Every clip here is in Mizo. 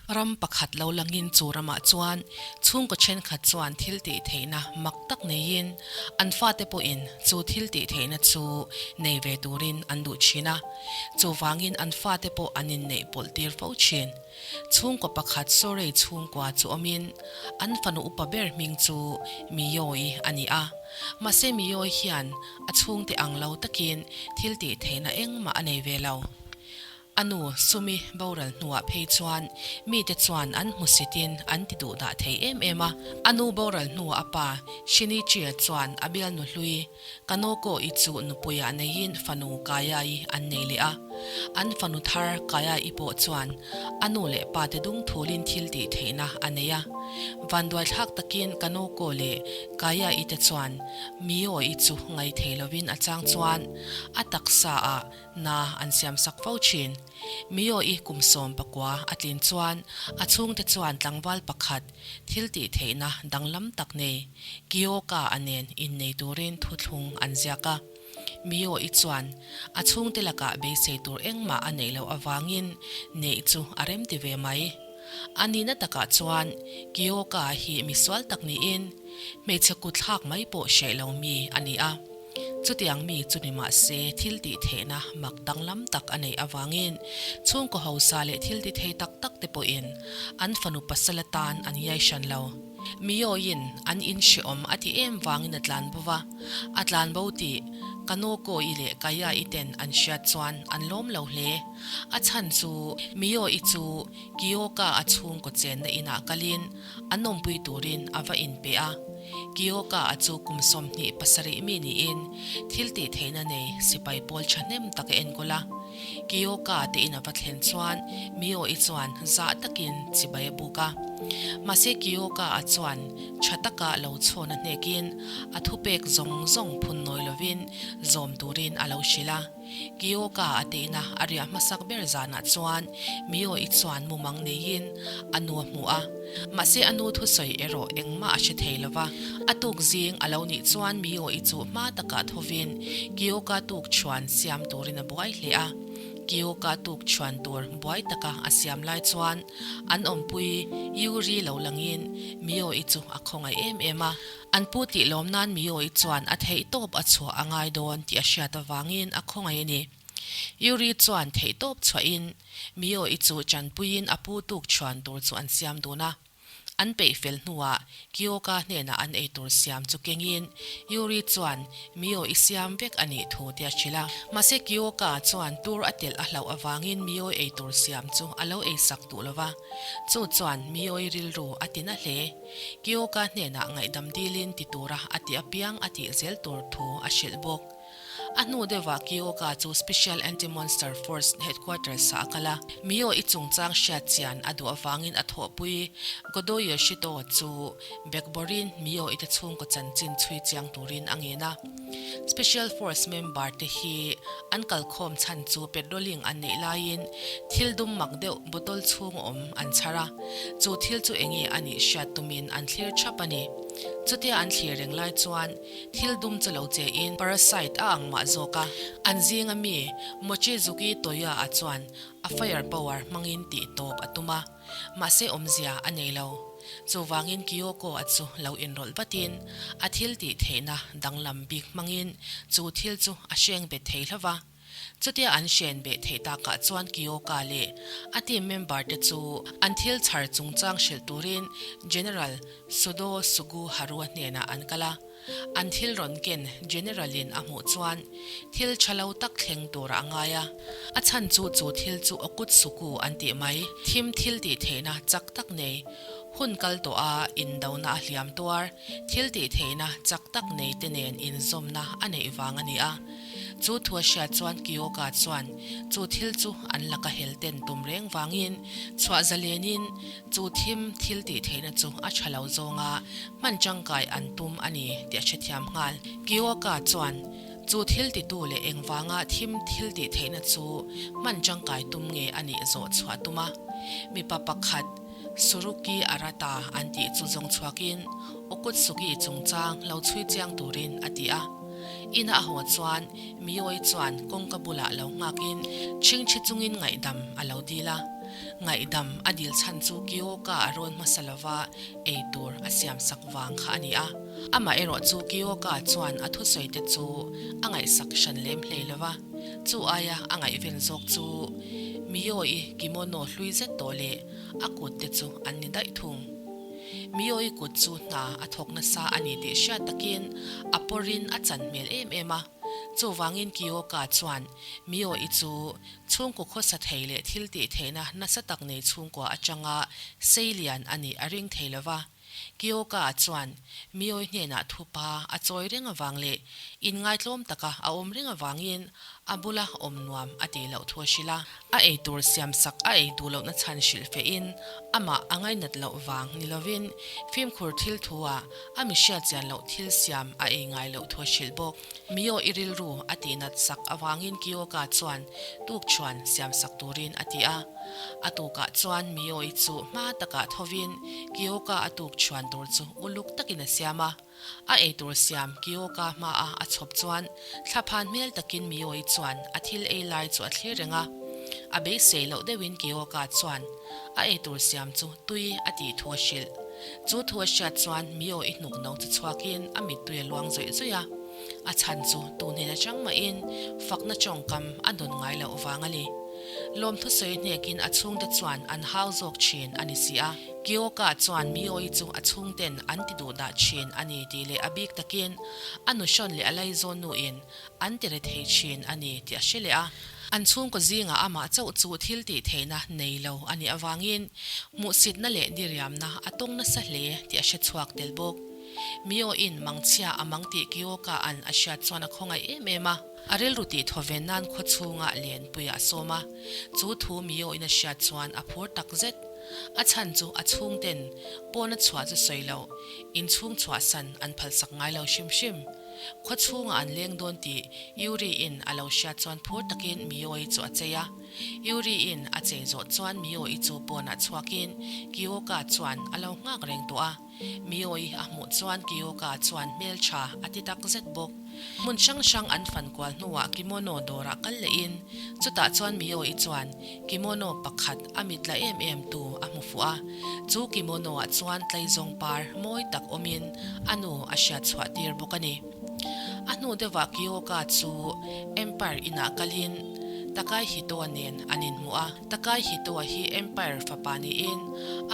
Ram pakhat lo langin chu ramah chuan chhungkaw thenkhat chuan thil tih theihna mak tak neiin an fate pawhin chu thil tih theihna chu nei ve turin an duh thin a, chuvangin an fate pawh an inneih pawlh tir fo thin. Chhungkaw pakhat Sorei chhungkua chu awmin an fanu upa ber hming chu Miyoi a ni a, mahse Miyoi hian a chhungte ang lo takin thil tih theihna engmah a nei ve lo. A nu Sumi boral hnuah phei chuan mite chuan an hmusitin an ti duh dah thei em em a. A nu boral hnuah a pa Shinichi-a chuan a bialnu hlui Kanoko-i chu nupuiah neiin fanu Kaya-i an nei leh a. An fanu thar Kaya-i pawh chuan a nu leh pate dung thulin thil tih theihna a nei a. Vanduaithlak takin Kanoko leh Kaya-i te chuan Mio-i chu ngai thei lovin a chang chuan a taksa ah Na an siam sak fo thin. Mio-i kum 19 a tlin chuan a chhungte chuan tlangval pakhat thil tih theihna danglam tak nei Kyoka-a nen innei turin thuthlung an ziak a. Mio-i chuan a chhungte lakah beisei tur engmah a neih loh avangin neih chu a remti ve mai. A nihna takah chuan Kyoka-a hi misual tak niin hmeichhe kutthlak mai pawh hreh lo mi a ni a. Chutiang mi chu ni mah se thil tih theihna mak danglam tak a neih avangin chhungkaw hausa leh thil ti thei tak tak te pawhin an fanu pasal atan an iai hran lo. Miawiin an in hrehawm a ti em vangin a tlan bo va, a tlan bo tih Kanoko-i leh Kaya-i ten an hriat chuan an lawm lo hle. A chhan chu Miawi chu Kiyoka-a chhungkaw chenna inah kalin An awmpui turin a va inpe a. Kiyoka-a chu kum 27 mi niin thil tih theihna nei sipai pawl thahnem tak a enkawl a. Kiyoka te in a va thlen chuan Mio-i chuan zah takin chibai a buk a. Mahse Kiyoka-a chuan tha taka lo chhawn a hnekin a thupek zawng zawng phun nawi lovin zawm turin a lo hrilh a. Kiyoka a teina a riah hmasak ber zanah chuan Mio-i chuan mumang neiin a nu a hmu a. Mahse a nu thusawi erawh engmah a hre thei lo va. A tuk zing a lo nih chuan Mio-i chu hma takah thovin Kiyoka tuk chhuan siam turin a buai hle a. Kiyoka tuk chhuan tur buai taka a siam lai chuan an awmpui Yuri lo langin Mio-i chu a khawngaih em em a. An pu tih lawm nan Miyoi chuan a theihtawp a chhuah a ngai dawn tih a hriat avangin a khawngaih a ni. Yuri chuan theihtawp chhuahin Miyoi chu chanpuiin a pu tuk chhuan tur chu an siam dun a. An peih fel hnuah Kyoka hnenah an eitur siam chu kengin Yuri chuan Miyoi siam vek a nih thu te a hrilh a. Mahse Kyoka chuan tur a telh a hlauh avangin Miyoi eitur siam chu a lo eisak duh lo va. Chu chuan Miyoi rilru a ti na hle. Kyoka hnenah ngaihdam dilin ti tura a ti apiang a tih zel tur thu a hrilh bawk. A hnu deuhah Kyoka chu Special Anti-Monster Force Headquarters-ah a kal a, Mio i chungchang hriat chian a duh avangin a thawhpui Godo Yoshito chu bekbawrin Mio i te chhungkaw chanchin chhui chiang turin a ngen a. Special Force member te hi an kalkhawm chhan chu patrolling an neih laiin thil dum mak deuh bottle chhung awm an chhar a, chu thil chu enge a nih hriat tumin an thlir thap a ni. Chutia an thlir reng lai chuan thil dum chu lo che in parasite a ang mah zawk a, an zinga mi Mochizuki Toya-a chuan a fire power hmangin tih tawp a tum a. Mahse awmzia a nei lo. Chuvangin Kiyoko a chu lo inrawlh vatin a thil tih theihna danglam bik hmangin chu thil chu a hreng bet thei hlo va. Chutia an hren beh theih takah chuan Kiyoka leh a team member te chu an thil chhar chungchang hrilh turin General Sudo Suguharu-a hnenah an kal a. An thil rawn ken General-in a hmuh chuan thil tha lo tak thleng turah a ngai a. A chhan chu chu thil chu Okutsuku an tih mai. Thim thil tih theihna chak tak nei, hun kal tawh a indona a hliam tuar, thil tih theihna chak tak nei te nen inzawmna a neih vang a ni a. Chu thu a hriat chuan Kiyoka chuan chu thil chu an laka hel ten tum reng vangin chhuah zalenin Chu thim thil tih theihna chu a tha lo zawnga hman tangkai an tum a ni tih a hrethiam nghal. Kiyoka chuan chu thil titu leh engvanga thim thil tih theihna chu hman tangkai tum nge a nih zawh chhuah tum a. Mipa pakhat Suruki Arata an tih chu zawng chhuakin Okutsuki chungchang lo chhui chiang turin a ti a. Ina a haw chuan Miyoi chuan kawngka bulah lo nghakin chhingchhi chungin ngaihdam a lo dil a. Ngaihdam a dil chhan chu Kyoka a rawn hmasa lova ei tur a siam sak vang kha a ni a. Amah erawh chu Kyoka chuan a thusawi te chu a ngaihsak hran lem hlei lova, chu aia a ngaihven zawk chu Miyoi kimono hlui zet tawh leh a kut te chu an ni daih thung. Miyoi kut chu hna a thawk nasa a ni tih hriat takin a pawrin a chan hmel em em a. Chuvangin Kyoka chuan Miyoi chu Chhungkaw khawsa thei leh thil tih theihna nasa tak nei chhungkua atanga sei lian a nih a ring thei lova. Kyoka chuan Miyoi hnenah thupa a chawi reng avang leh inngaitlawm taka a awm reng avangin a bula awm nuam a tih loh thu a hrilh a. A ei tur siamsak a ei duh lohna chhan hrilh fehin amah a ngainat loh vang ni lovin fimkhur thil thua a mi hriatchian loh thil siam a ei ngai loh thu a hrilh bawk. Mio i rilru a tihnat sak avangin Kyoka chuan tukchhuan siamsak turin a ti a. A tukah chuan Mio i chu hma takah thovin Kyoka a tukchhuan tur chu uluk takin a siam a. A eitur siam Kyoka hmaa a chhawp chuan thlaphan hmel takin Mio i chuan a thil ei lai chu a thlir reng a. A beisei loh deuhin Kyoka chuan a eitur siam chu tui a tih thu a hrilh. Chu thu a hriat chuan Mio i hnuk no chu chhuakin a mittui a luang zawih zawih a. A chhan chu tu hnen atang mahin fakna tawngkam a dawn ngai loh vang a ni. Lawmthu sawi hnekin a chhungte chuan an hau zawk thin a ni si a. Kyoka chuan Mio-i chu a chhungten an ti duh dah thin a ni tih leh a bik takin a nuhrawn leh a laizawn nuin an ti re thei thin a ni tih a hre leh a. An chhungkaw zingah amah chauh chu thil tih theihna nei lo a nih avangin hmuhsitna leh diriamna a tawng nasa hle tih a hre chhuak tel bawk. Mio-in mangchhia a mang tih Kyoka-a'n a hriat chuan a khawngaih em em a. A rilru tih thaw ve nan khaw chhungah lenpuiah a sawm a, chu thu Mio-in a hriat chuan a phur tak zet. A chhan chu a chhungten pawn a chhuah chu sawi loh, inchhung chhuahsan an phalsak ngai lo hrim hrim. Khaw chhungah an leng dawn tih Yuri-in a lo hriat chuan phur takin Miyoi chu a chei a. Yuri-in a chei zawh chuan Miyoi chu pawnah chhuakin Kiyoka chuan a lo nghak reng tawh a. Miyoi a hmuh chuan Kiyoka chuan hmeltha a ti tak zet bawk. Hmun hrang hrang an fan kual hnuah kimono dawrah kal lehin chutah chuan Miyoi chuan Kimono pakhat a mitla em em tu a hmu fuh a, chu kimono ah chuan tleizawng par mawi tak awmin a nu a hriat chhuah tir bawk a ni. A hnu deuhah Kyoka chu Empire inah kalin Takai Hitoa nen an inhmu a, Takai Hitoa hi Empire fapa niin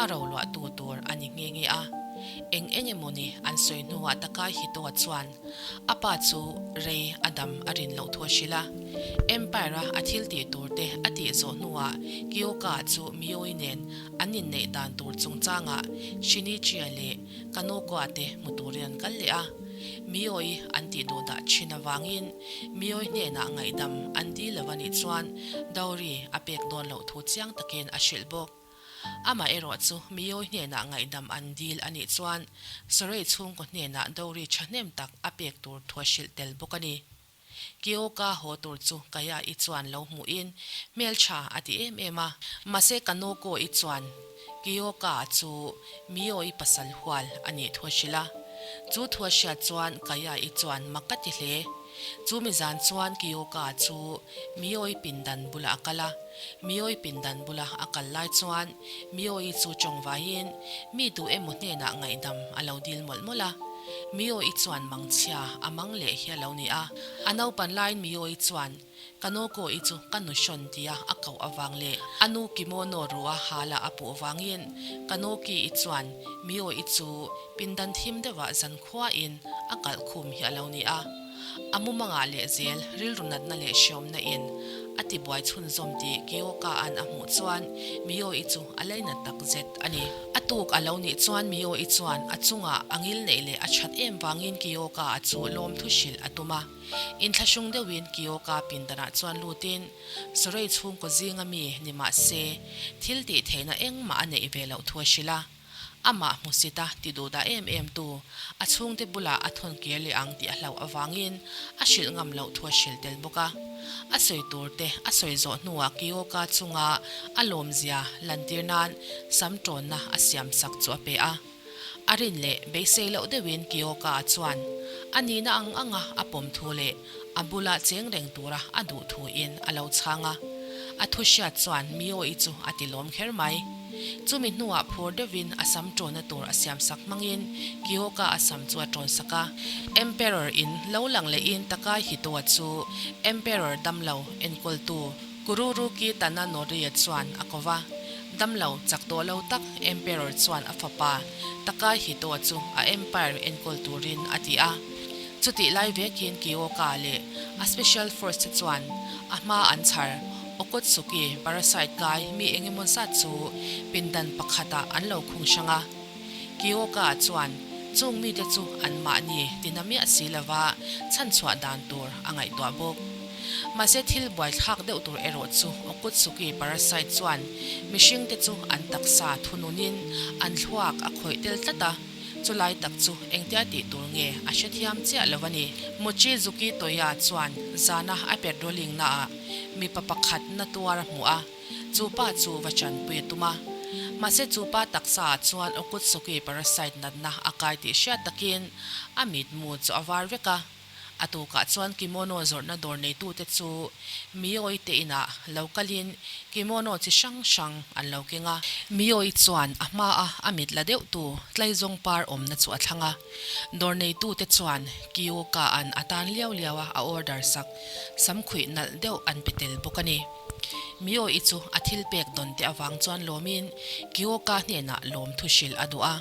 a roluah tu tur a ni nghe nghe a. Eng eng emaw ni an sawi hnuah Takai Hitoa chuan A pa chu rei a dam a rin loh thu a hrilh a. Empire-a a thil tih tur te a tih zawh hnuah Kyoka chu Miyoi nen an inneih dan tur chungchangah Shinichi-a leh Kanoko-a te hmu turin an kal leh a. Miyoi an tih duh dah thin avangin Miyoi hnenah ngaihdam an dil lo a nih chuan dowry a pek dawn loh thu chiang takin a hrilh bawk. Amah erawh chu Miyoi hnenah ngaihdam an dil a nih chuan Sorei chhungkaw hnenah dowry thahnem tak a pek tur thu a hrilh tel bawk a ni. Kyoka haw tur chu Kaya-i chuan lo hmuhin hmeltha a ti em em a. Mahse Kanoko-i chuan Kyoka chu Miyoi pasal hual a nih thu a hrilh a. Chu thu a hriat chuan Kaya-i chuan mak a ti hle. Chu mi zan chuan Kyoka chu Miyoi pindan bulah a kal a. Miyoi pindan bula a kal lai chuan Miyoi chu tawng vaiin mi duh emaw hnenah ngaihdam a lo dil mawlh mawlh a. Miyoi chuan mangchhia a mang leh hi a lo ni a. A naupan laiin Miyoi chuan Kanoko-i chu ka nu hrawn tia a koh avang leh a nu kimono ruha hala a puh vangin Kanoki-i chuan Miyoi chu pindan thim deuhah zankhuain a kalh khum hi a lo ni a. A mumangah leh zel rilru natna leh hriawmna in a tibuai chhunzawm tih Kyoka-a'n a hmuh chuan Miyoi chu a lainat tak zet a ni. A tuk a lo nih chuan Miyoi chuan a chungah a ngil neih leh a that em vangin Kyoka-a chu lawmthu hrilh a tum a. Inthlahrung deuhin Kyoka pindanah chuan lutin Sorei chhungkaw zinga mi ni mah se thil tih theihna engmah a neih ve loh thu a hrilh a. Amah hmusita ti duh dah em em tu, a chhungte bulah a thawn kir leh ang tih a hlauh avangin a hrilh ngam loh thu a hrilh tel bawk a. A sawi tur te a sawi zawh hnuah Kyoka chunga a lawmzia lantir nan sam tawnna a siam sak chu a pe a. A rin leh beisei loh deuhin Kyoka chuan a nihna ang anga a pawm thu leh a bula cheng reng tura a duh thuin a lo chhang a. A thu hriat chuan Mio-i chu a ti lawm kher mai. Chumi hnuah phur deuhin a sam ṭawnna tur a siamsak hmangin Kyoka a sam chu a ṭawnsak a. Emperor in lo lang lehin Takai Hitoa chu Emperor damlo enkawltu Kururuki Tananori-a chuan a ko va. Damlo chak tawh lo tak Emperor chuan a fapa Takai Hitoa chu a empire enkawl turin a ti a. Chutih lai vekin Kyoka leh a special force te chuan a hma an chhar. Okotsuki parasite kai mi engemaw zat chu pindan pakhatah an lo khung hrang a. Kyoka chuan chung mite chu anmahni tina miah si lova chhanchhuah dan tur a ngaihtuah bawk. Mahse thil buaithlak deuh tur erawh chu Okotsuki parasite chuan mihringte chu an taksa thununin an thluak a khawih tel tlat a. Chulai tak chu engtia tih tur nge a hrethiam chiah lo a ni. Mochizuki Toya chuan zana a patrolling naah mipa pakhat na tuar a hmu a, chu pa chu va chanpui a tum a. Mahse chu pa taksa ah chuan Okutsuki parasite natna a kai tih hriat takin a mitmu chu a var vek a. A tukah chuan kimono zawrhna dawr neitute chu Miyoi te inah lo kalin kimono chi hrang hrang an lo keng a. Miyoi chuan a hmaa a mit la deuhtu tlaizawng par awmna chu a thlang a. Dawr neitute chuan Kiyoka-a'n a tan liau liau a a order sak samkhuih nalh deuh an pe tel bawk a ni. Miyoi chu a thil pek dawn te avang chuan lawmin Kiyoka hnenah lawmthu hrilh a duh a.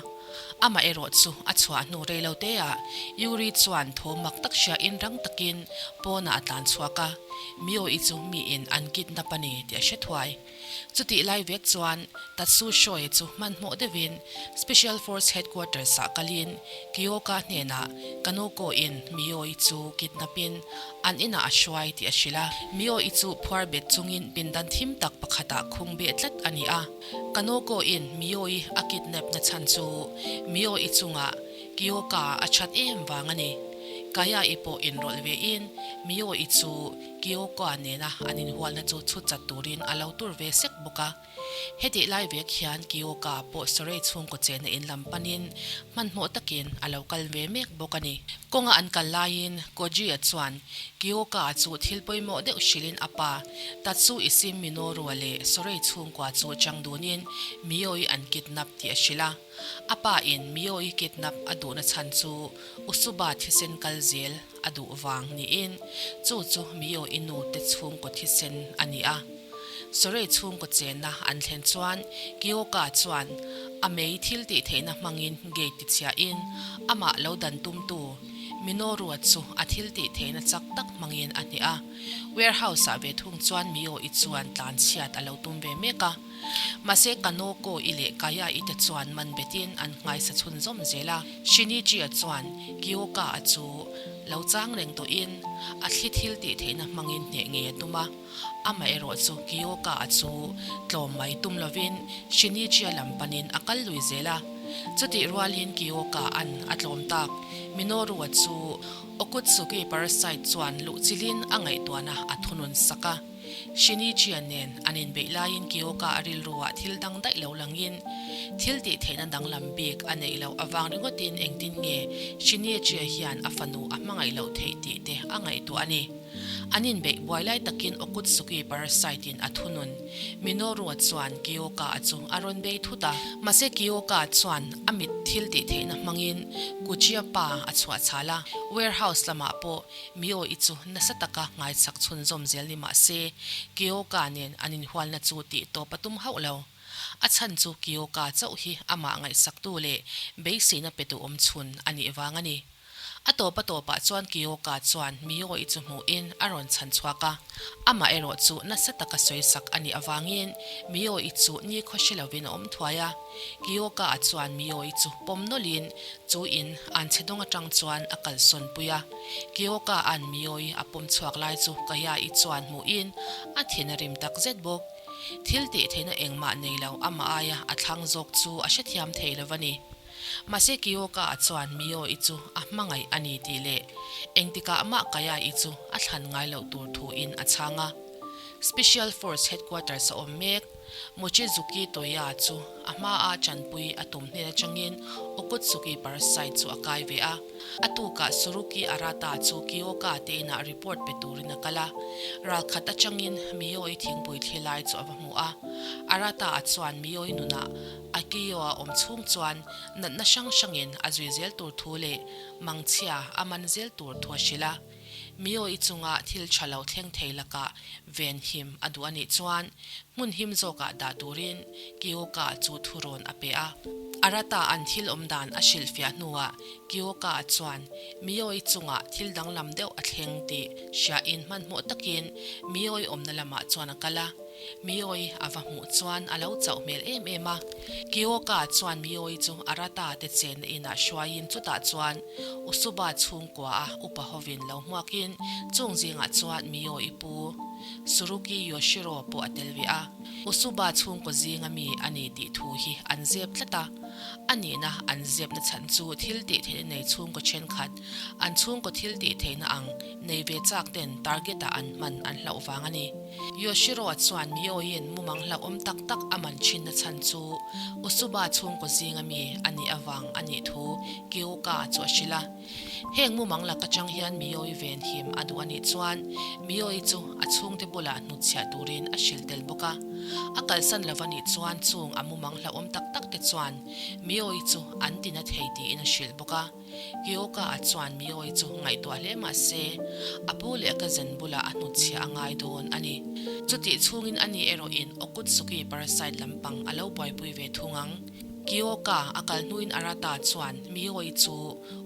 Amah erawh chu a chhuah hnu rei lo te ah Yuri chuan thaw mak tak hriain rang takin pawnah a tlan chhuak a, Mio-i chu miin an kidnap a ni tih a hre thuai. Chutih lai vek chuan Tatsu Shoe chu hmanhmawh deuhin Special Force Headquarters ah kalin Kyoka hnenah Kanoko-in Mio-i chu kidnap-in an inah a hruai tih a hrilh a. Mio-i chu phuar bet chungin pindan thim tak pakhatah khung beh tlat a ni a. Kanoko-in Miyoi a kidnap na chhan chu Miyoi chungah Kiyoka a that em vang a ni. Kaya-i pawh inrawlh vein Miyoi chu Kiyoka nena an inhualna chu chhut chat turin a lo tur ve sek bawk a. Hetih lai vek hian Kiyoka pawh Sorei chhungkaw chenna in lam panin hmanhmawh takin a lo kal ve mek bawk a ni. Kawnga an kal laiin Koji-a chuan Kiyoka chu thil pawimawh deuh hrilhin a pa Tatsu Isim Minoru-a leh Sorei chhungkua chu chang dunin Miyoi an kidnap tih a hrilh a. A pa in Miyoi kidnap a duhna chhan chu Usuba thisen kal zel a duh vang niin chu chu Miyoi nu te chhungkaw thisen a ni a. Sorei chhungkaw chenna an thlen chuan Kiyoka chuan a mei thil tih theihna hmangin gate tichhiahin amah lo dan tumtu Minoru-a chu a thil tih theihna chak tak hmangin a hneh a. Warehouse-ah ve thung chuan Mio-i chuan tlan chhiat a lo tum ve mek a. Mahse Kanoko-i leh Kaya-i te chuan man betin an nghaisa chhunzawm zel a. Shinichi-a chuan Kiyoka-a chu lo chang reng tawhin a thli thil tih theihna hmangin hneh ngei a tum a. Amaherawh chu Kiyoka-a chu tlawm mai tum lovin Shinichi-a lam panin a kal lui zel a. Chutih rualin Kiyoka-a'n a tlawm tak Minoru-a chu Okutsuki parasite chuan luhchilhin a ngaihtuahna a thunun sak a. Shinichi-a nen an inbeih laiin Kiyoka a rilruah thil dang daih lo langin thil tih theihna danglam bik a neih loh avang ringawtin engtin nge Shinichi-a hian a fanu a hmangaih loh theih tih te a ngaihtuah a ni. An inbeih buai lai takin Okutsuki parasite-in a thunun Minoru-a chuan Kiyoka-a chu a rawn bei thut a. Mahse Kiyoka chuan a mit thil tih theihna hmangin Kuchia pa a chhuah chhal a. Warehouse lamah pawh Mio-i chu nasa taka ngaichak chhunzawm zel ni mah se Kiyoka nen an inhualna chu tih tawp a tum hauh lo. A chhan chu Kiyoka chauh hi amah ngaihsaktu leh beiseina petu awmchhun a nih vang a ni. A tawp a tawpah chuan Kiyoka chuan Miyoi chu hmuhin a rawn chhan chhuak a. Amah erawh chu nasa taka sawi sak a nih avangin Miyoi chu nikhaw hre lovin a awm thuai a. Kiyoka-a chuan Miyoi chu pawm nawlhin chu in an chhe dawng atang chuan a kalsawn pui a. Kiyoka-a'n Miyoi a pawm chhuak lai chu Kaya-i chuan hmuhin a thin a rim tak zet bawk. Thil tih theihna engmah nei lo amah aia a thlang zawk chu a hrethiam thei lo a ni. Mahse Kiyoka-a chuan Mio-i chu a hmangaih a ni tih leh engtikah mah Kaya-i chu a thlan ngai loh tur thuin a chhang a. Special Force Headquarters a awm mek. Mochizuki Toya chu a hmaa chanpui a tum hnen atangin Okutsuki parasite chu a kai ve a. A tukah Suruki Arata chu Kyoka te inah report pe turin a kal a. Ralkhat atangin Miyoi thingpui thli lai chu a va hmu a. Arata-a chuan Miyoi nunah Akio a awm chhung chuan natna hrang hrangin a zui zel tur thu leh mangchhia a man zel tur thu a hrilh a. Miyoi chunga thil tha lo thleng thei lakah ven him a duh a nih chuan hmun him zawkah dah turin Kyoka chu thurawn a pe a. Arata an thil awm dan a hrilhfiah hnuah Kyoka chuan Miyoi chungah thil danglam deuh a thleng tih hriain hmanhmawh takin Miyoi awmna lamah chuan a kal a. Miyoi a va hmuh chuan a lo chauh hmel em em a. Kyoka chuan Miyoi chu Arata te chenna inah hruaiin chutah chuan Usuba chhungkua a upa hovin lo hmuakin chung zingah chuan Miyoi pu Suruki Yoshiro pawh a tel ve a. Usuba chhungkaw zinga mi a ni tih thu hi an zep tlat a. A nihna an zepna chhan chu thil tih theihna nei chhungkaw thenkhat, an chhungkaw thil tih theihna ang nei ve chak ten target ah an hman an hlauh vang a ni. Yoshiro chuan Mioyin mumang hlauhawm tak tak a man thinna chhan chu Usuba chhungkaw zinga mi a nih avang a nih thu Kyoka chu a hrilh a. Heng mumang lak atang hian Miyoi ven him a duh a nih chuan Miyoi chu a chhungte bulah hnutchhiah turin a hrilh tel bawk a. A kalsan lo a nih chuan chung a mumang hlauhawm tak tak te chuan Miyoi chu an tina thei tiin a hrilh bawk a. Kyoka a chuan Miyoi chu ngaihtuah hle mah se a pu leh ka zen bulah a hnutchhiah a ngai dawn a ni. Chutih chhungin ani erawhin Okutsuki parasite lampang a lo buaipui ve thung ang. Kyoka a kal hnuin Arata chuan Miyoi chu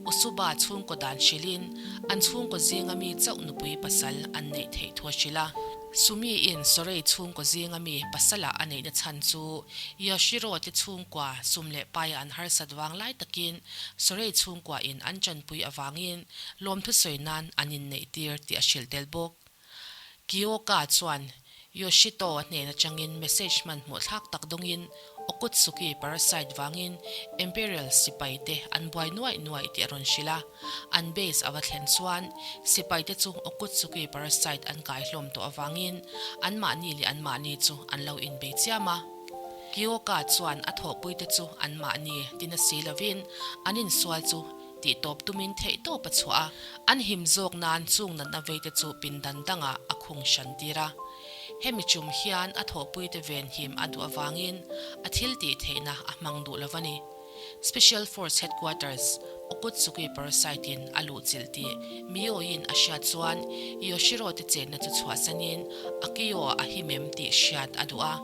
Usuba chhungkaw dan hrilhin an chhungkaw zinga mi chauh nupui pasal an neih theih thu a hrilh a. Sumi-in Sorei chhungkaw zinga mi pasalah a neihna chhan chu Yoshiro te chhungkua sum leh paia an harsat vang lai takin Sorei chhungkuain an chanpui avangin lawmthu sawi nan an inneih tir tih a hrilh tel bawk. Kyoka chuan Yoshito a hnen atangin message hmanhmawh thlak tak dawngin Okutsuki parasite vangin Imperial sipai te an buai nuaih nuaih tih a rawn hrilh a. An base a va thlen chuan sipai te chu Okutsuki parasite an kai hlawm tawh avangin anmahni leh anmahni chu an lo inbei chiam a. Kyoka chuan a thawhpui te chu anmahni tina si lovin an insual chu Tih tawp tumin theih tawp a chhuah a, an him zawk nan chung natna veite chu pindan dangah a khung hran tir a. Hemi chum hian a thawhpuite ven him a duh avangin a thil tih theihna a hmang duh lo a ni. Special Force Headquarters, Okutsuki Parasite-in a luhchilh tih Miyoi-in a hriat chuan Yoshiro te chenna chu chhuahsanin Akio a him em tih hriat a duh a.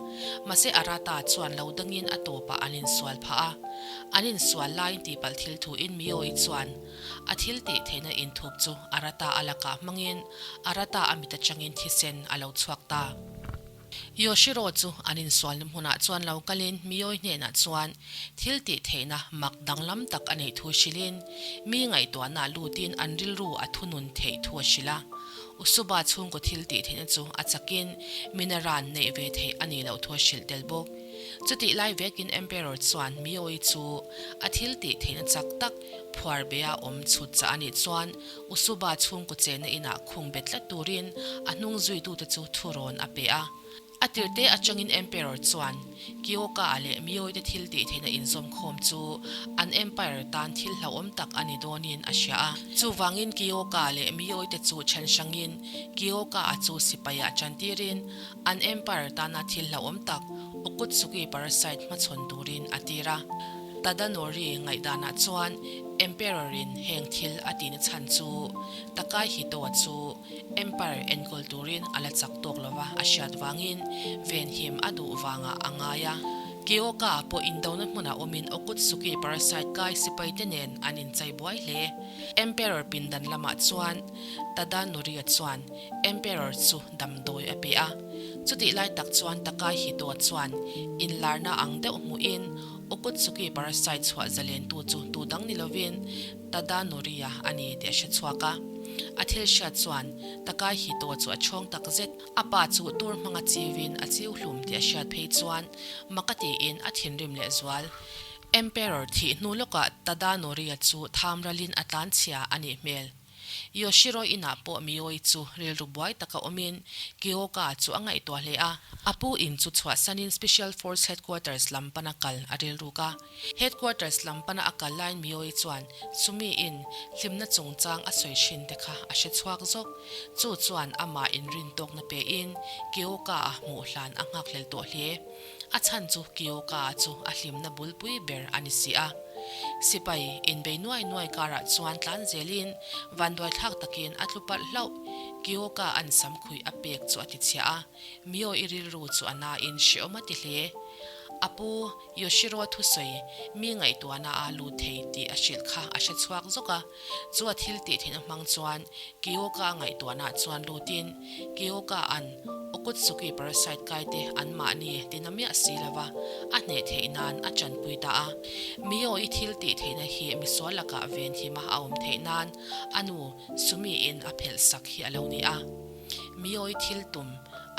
Mahse Arata chuan lo dangin a tawpah an insual phah a. An insual laiin tihpalh thil thuin Miyoi chuan a thil tih theihna inthup chu Arata a lakah hmangin Arata a mit atangin thisen a lo chhuak ta. Yoshiro chu an insualna hmunah chuan lo kalin Miyoi hnenah chuan thil tih theihna mak danglam tak a neih thu hrilhin mi ngaihtuahna lutin an rilru a thunun theih thu a hrilh a. Usuba chhungkaw thil tih theihna chu a chakin minaran neih ve theih a nih loh thu a hrilh tel bawk. Chutih lai vekin Emperor chuan Miyoi chu a thil tih theihna chak tak phuar bea awm chhut chah a nih chuan Usuba chhungkaw chenna inah khung bet tlat turin a hnung zuitute chu thurawn a pe a. A tirhte atangin Emperor chuan Kyoka-a leh Miyoi te thil tih theihna inzawmkhawm chu an Empire tan thil hlauhawm tak a ni dawnin a hria a. Chuvangin Kyoka leh Miyoi te chu then hrangin Kyoka-a chu sipaiah tantirin An Empire tana thil hlauhawm tak Okutsuki parasite hmachhawn turin a tir a. Tadanori ngaihdanah chuan Emperor-in heng thil a tihna chhan chu Takai Hito-a chu Empire enkawl turin a la chak tawk lova a hriat vangin venhim a duh vangah a ngai a. Kyoka pawh indona hmunah awmin Okutsuki parasite kai sipaite nen an inchai buai hle. Emperor pindan lamah chuan Tadanori-a chuan Emperor chu damdawi a pe a. Chutih lai tak chuan Takai Hito chuan inlarna ang deuh hmuhin Okutsuki parasite chhuah zalentu chu tu dang ni lovin Tadanori-a a ni tih a hre chhuak a. A thil hriat chuan Takai Hito chu a chhawng tak zet. A pa chu tur hmanga chiuin a chiu hlum tih a hriat phei chuan mak a tiin a thinrim lehzual. Emperor thih hnu lawkah Tadanori-a chu thamralin a tlanchhia a nih hmel. Yoshiro inah pawh Miyoi chu rilru buai taka awmin Kyoka chu a ngaihtuah hle a. A pu in chu chhuahsanin Special Force Headquarters lam pana kal a rilruk a. Headquarters lam pana a kal laiin Miyoi chuan chumi in hlimna chungchang a sawi thin te kha a hre chhuak zawk. Chu chuan amah inrintawkna pein Kyoka a hmuh hlan a nghakhlel tawh hle. A chhan chu Kyoka chu a hlimna bulpui ber a ni si a. Sipai inbei nuai nuai karah chuan tlan zelin vanduaithlak takin a tlu palh hlauh. Kyoka an samkhuih a pek chu a ti chhiah a, Mio i rilru chu a nain hreawm a ti hle. A pu Yoshiro thusawi mi ngaihtuahna a lut thei tih a hrilh kha a hre chhuak zawk a. Chu a thil tih theihna hmang chuan Kyoka ngaihtuahna chuan lutin Kyoka an Okutsuki parasite kaite an mahni tina miah si lova a hneh theih nan a tanpui ta a. Mio i thil tih theihna hi misual lakah ven hima a awm theih nan a nu Sumi in a phelh sak hi a lo ni a. Mio i thil tum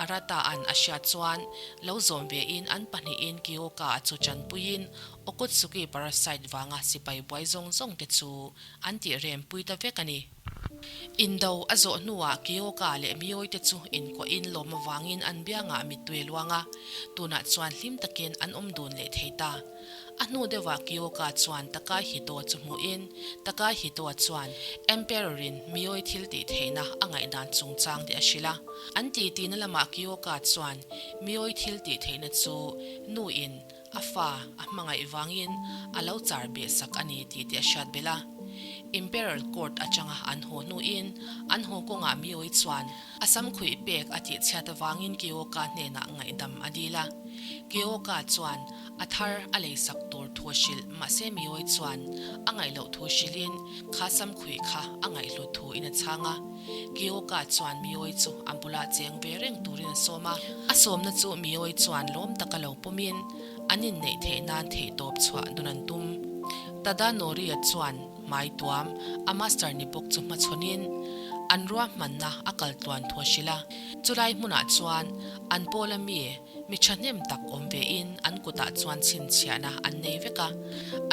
Arata an a hriat chuan lo zawm ve in an pahnihin Kyoka chu tanpuiin Okutsuki parasite vanga sipai buai zawng zawng te chu an tih rem pui ta vek a ni. Indo a zawh hnuah Kyoka leh Miyoi te chu inkuahin lawm avangin an biangah mittui a luang a, tunah chuan hlim takin an awm dun leh thei ta. A hnu deuhah Kyoka chuan Takai Hito chu hmuhin Takai Hito chuan Emperor-in Miyoi thil tih theihna a ngaihdan chungchang te a hrilh a. An titi na lamah Kyoka chuan Miyoi thil tih theihna chu nuin A fa a hmangaih vangin a lo char beh sak a ni tih te a hriat belh a. Imperial Court atanga an haw hnuin an haw kawngah Miyoi chuan a samkhuih pek a tih chhiat avangin Kyoka hnenah ngaihdam a dil a. Kyoka chuan a thar a lei sak tur thu a hrilh mahse Miyoi chuan a ngaih loh thu hrilhin kha samkhuih kha a ngaihhlut thu in a chhang a. Kyoka chuan Miyoi chu a bulah cheng ve reng turin a sawm a. A sawmna chu Miyoi chuan lawm taka lo pawmin an inneih theih nan theihtawp chhuah dun an tum. Tada Noria chuan hmai tuam a master ni bawk chu hmachhawnin an ruahmanna a kal tluan thu a hrilh a. Chulai hmunah chuan an pawla mi Mi thahnem tak awm vein an kutah chuan chhinchhiahna an nei vek a.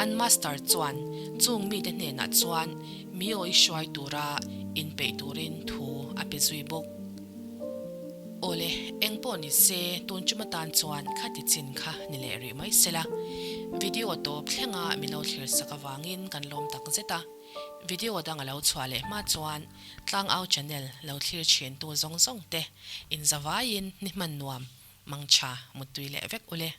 An master chuan chung mite hnenah chuan mi awi hruai tura inpeih turin thu a pe zui bawk. Awle, eng pawh ni se tun chuma tan chuan khati chin kha ni leh rih mai sela. Video tawp thlenga mi lo thlir sak avangin kan lawm tak zet a. Video dang a lo chhuah leh hma chuan Tlangau channel lo thlir thin tu zawng zawng te inzavaiin ni hman nuam mangtha muttui leh vek ule.